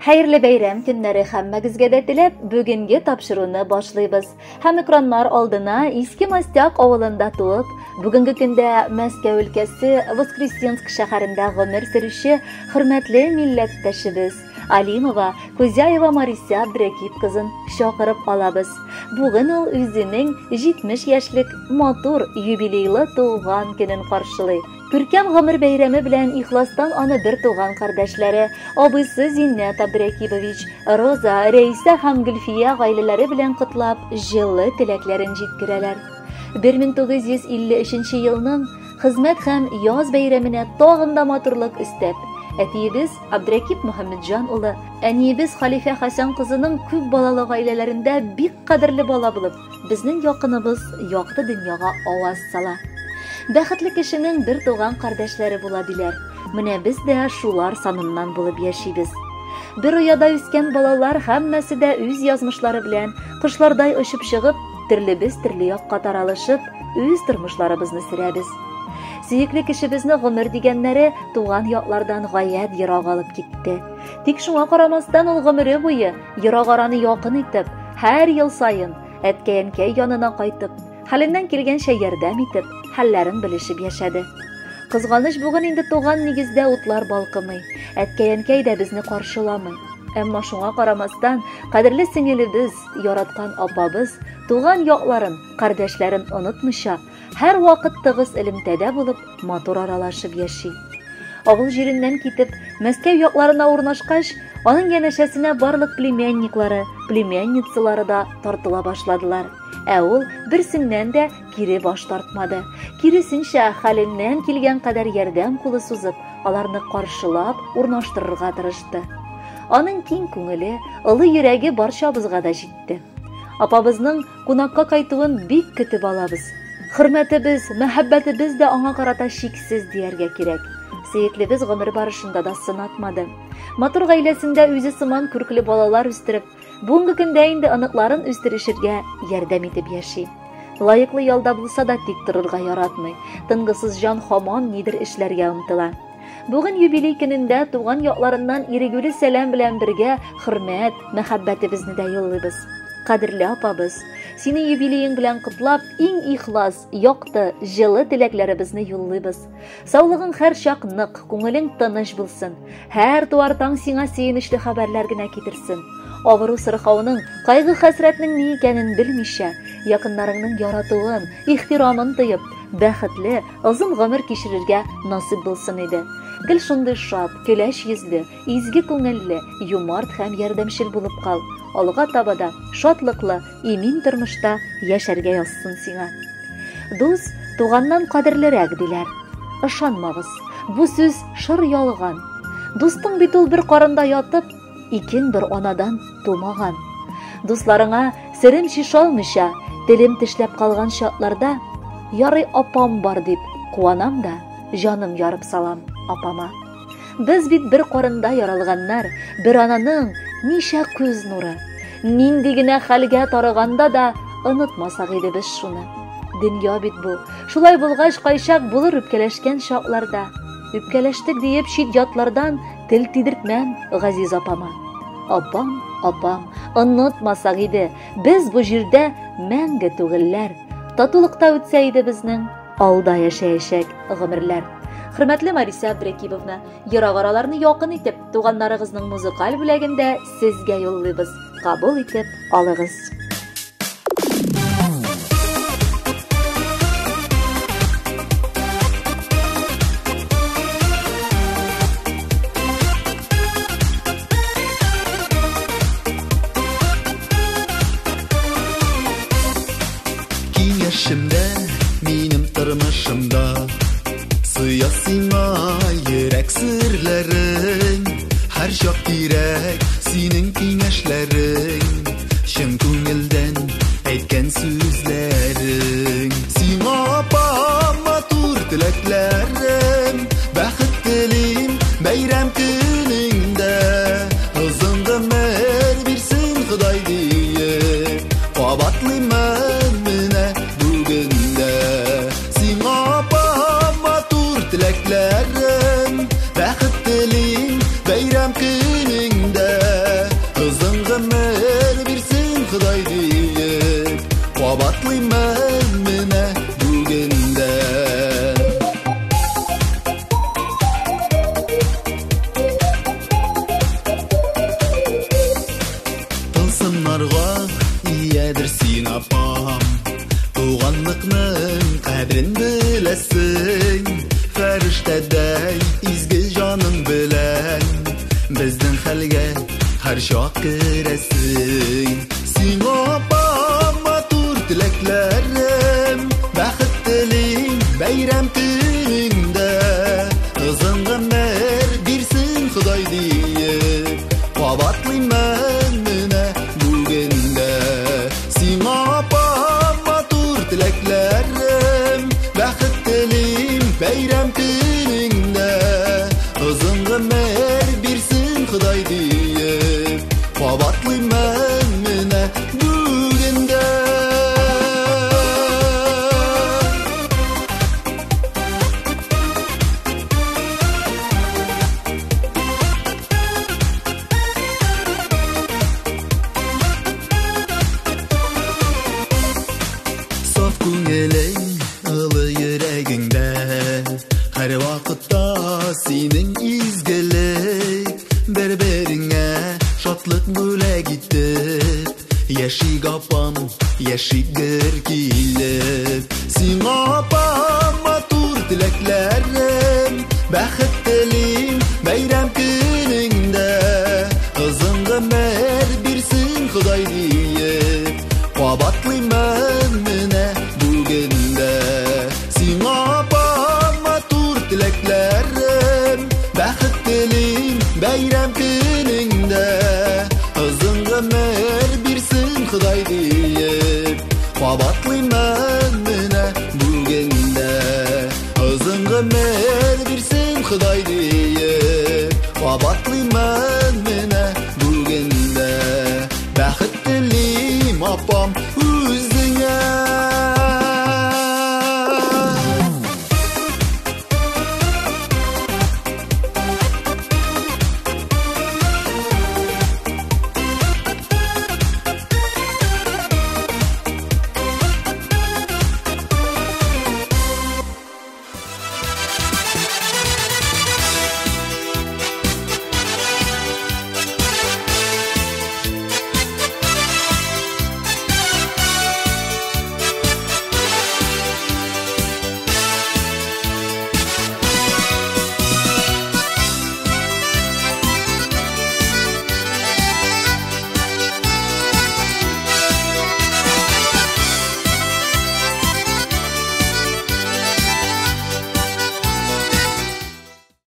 Хәерле бәйрәм көннәре һәммәгезгә дә теләп, бүгенге тапшыруны башлыйбыз. Һәм экраннар алдына Иске Мостяк авылында туып, бүгенге көндә Мәскәү өлкәсе Воскресенск шәһәрендә гомер сөрүче хөрмәтле милләттәшебез Алимова Кузяева Марися Абдрәкип кызын чакырып алабыз. Бүген ул үзенең 70 яшьлек матур юбилейлы туган көнен каршылый. Күркәм гомер бәйрәме белән ихластан аны бер туган кардәшләре, абыйсы Зиннәт Абдрәкибович, Роза, Рәйсә һәм Гөлфия гаиләләре белән котлап, җылы теләкләрен җиткерәләр. 1953 елның хезмәт һәм яз бәйрәменә тагын да матурлык өстәп, әтиебез Абдрәкип Мөхәммәтҗан улы, әниебез Халифә Хәсән кызының күп балалы гаиләләрендә бик кадерле бала булып, безнең якыныбыз якты дөньяга аваз сала. Бәхетле кешенең бер туган кардәшләре була диләр. Менә без дә шулар саныннан булып яшибез. Бер ояда үскән балалар һәммәсе дә үз язмышлары белән кошлардай очып чыгып, төрлебез төрле якка таралышып, үз тормышларыбызны сөрәбез. Сөекле кешебезне гомер дигәннәре туган яклардан гаять ерак алып китте. Тик шуңа карамастан ул гомере буе ерак араны якын итеп, һәр ел саен әткәй-әнкәй янына кайтып, хәленнән килгәнчә ярдәм итеп, хәлләрен белешеп яшәде. Кызганыч, бүген инде туган нигездә утлар балкымый, әткәй-әнкәй дә безне каршыламый. Әмма шуңа карамастан, кадерле сеңелебез, яраткан апабыз туган якларын, кардәшләрен онытмыйча, һәрвакыт тыгыз элемтәдә булып, матур аралашып яши. Авыл җиреннән китеп, Мәскәү якларына урнашкач, аның янәшәсенә барлык племянниклары, племянницалары да тартыла башладылар. Ә ул берсеннән дә кире баш тартмады. Киресенчә, хәленнән килгән кадәр ярдәм кулы сузып, аларны каршылап, урнаштырырга тырышты. Аның киң күңеле, олы йөрәге барчабызга да җитте. Апабызның кунакка кайтуын бик көтеп алабыз. Хөрмәтебез, мәхәббәтебез дә аңа карата чиксез дияргә кирәк. Сөеклебез гомер барышында да сынатмады. Матур гаиләсендә үзе сыман күркле балалар үстереп, бүгенге көндә инде оныкларын үстерешергә ярдәм итеп яши. Лаеклы ялда булса да тик торырга яратмый. Тынгысыз җан һаман нидер эшләргә омтыла. Бүген юбилей көнендә туган якларыннан ирегүле сәлам белән бергә хөрмәт, мәхәббәтебезне дә юллыйбыз. Кадерле апабыз, сине юбилеең белән котлап, иң ихлас, якты, җылы теләкләребезне юллыйбыз. Саулыгың һәрчак нык, күңелең тыныч булсын. Һәр туар таң сиңа сөенечле хәбәрләр генә китерсен. Авыру сырхауның, кайгы-хәсрәтнең ни икәнен белмичә, якыннарыңның яратуын, ихтирамын тоеп, бәхетле, озын гомер кичерергә насыйп булсын иде. Гел шундый шат, көләч йөзле, изге күңелле, юмарт һәм ярдәмчел булып кал. Алга таба да шатлыклы, имин тормышта яшәргә язсын сиңа. Дус туганнан кадерлерәк диләр. Ышанмагыз, бу сүз шыр ялган. Дустың бит ул бер карында ятып, икең бер анадан тумаган. Дусларыңа серем чишалмыйча, телем тешләп калган чакларда, ярый апам бар дип куанам да, җаным ярып салам апама. Без бит бер карында яралганнар, бер ананың ничә күз нуры. Нинди генә хәлгә тарыганда да онытмасак иде без шуны. Дөнья бит бу. Шулай булгач, кайчак булыр үпкәләшкән чакларда. Үпкәләштек диеп чит ятлардан тел тидертмәм газиз апама. Апам, апам, онытмасак иде, без бу җирдә мәңге түгелләр. Татулыкта үтсә иде безнең алда яшәячәк гомерләр. Хөрмәтле Мариса Абдрәкибовна, ерак араларны якын итеп, туганнарыгызның музыкаль бүләген дә сезгә юллыйбыз. Кабул итеп алыгыз. Киңәшемдә, минем тормышымда Сыя сиңа йөрәк серләрең, һәр чак кирәк синең киңәшләрең, чын күңелдән әйткән сүзләрең. Сиңа апам матур теләкләрем, бәхет телим бәйрәм көнеңдә. Озын гомер бирсен Ходай диеп, кабатлыймын менә бүген дә. Сиңа апам матур теләкләрем, бәхет телим бәйрәм көнеңдә. җаннарга иядер син, апам. Туганлыкның кадерен беләсең, фәрештәдәй изге җаның белән безнең хәлгә һәрчак керәсең. Сиңа, апам, матур теләкләрем, бәхет телим бәйрәм көнеңдә. Озын гомер бирсен Ходай диеп, кабатлыймын менә бүген дә. Сиңа, апам, матур теләкләрем, бәхет телим бәйрәм көнеңдә. Озын гомер бирсен Ходай диеп, кабатлыймын менә бүген дә. Саф күңелең, ылы йөрәгеңдә, һәр вакытта синең изгелек. Бер-береңә шатлык бүләк итеп, яшик, апам, яшик гөр килеп. Сиңа, апам, матур теләкләрем, бәхет телим бәйрәм көнеңдә. Озын гомер бирсен Ходай диеп, кабатлыймын менә бүген дә. Сиңа, апам, матур теләкләрем, бәхет телим бәйрәм көнеңдә. Озын гомер бирсен Ходай диеп, кабатлыймын менә бүген дә. Озын гомер бирсен Ходай диеп, кабатлыймын.